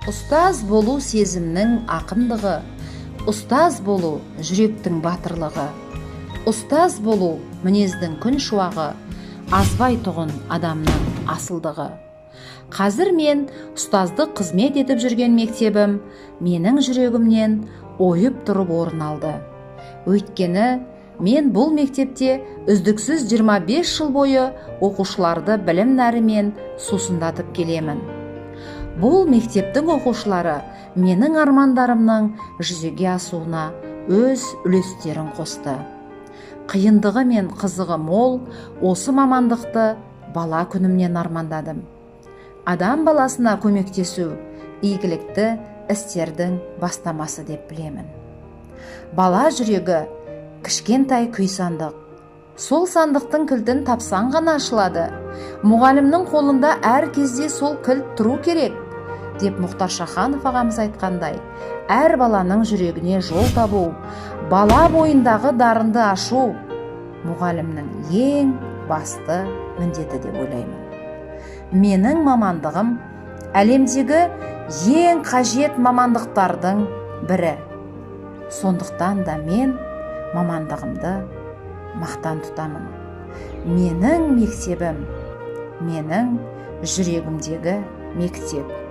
Ұстаз болу сезімнің ақындығы, ұстаз болу жүректің батырлығы, ұстаз болу мінездің күн шуағы, азбай тұғын адамның асылдығы. Қазір мен ұстаздық қызмет етіп жүрген мектебім менің жүрегімнен ойып тұрып орын алды. Өйткені мен бұл мектепте үздіксіз 25 жыл бойы оқушыларды білім нәрімен сусындатып келемін. Бұл мектептің оқушылары менің армандарымның жүзеге асуына өз үлестерін қосты. Қиындығы мен қызығы мол осы мамандықты бала күнімнен армандадым. Адам баласына көмектесу игілікті істердің бастамасы деп білемін. Бала жүрегі кішкентай күй сандық. Сол сандықтың кілтін тапсаң ғана ашылады. Мұғалімнің қолында әр кезде сол кілт тұру керек, деп Мұхтар Шаханов ағамыз айтқандай, әр баланың жүрегіне жол табу, бала бойындағы дарынды ашу мұғалімнің ең басты міндеті деп ойлаймын. Менің мамандығым әлемдегі ең қажет мамандықтардың бірі. Сондықтан да мен мамандығымды мақтан тұтамын. Менің мектебім, менің жүрегімдегі мектеп.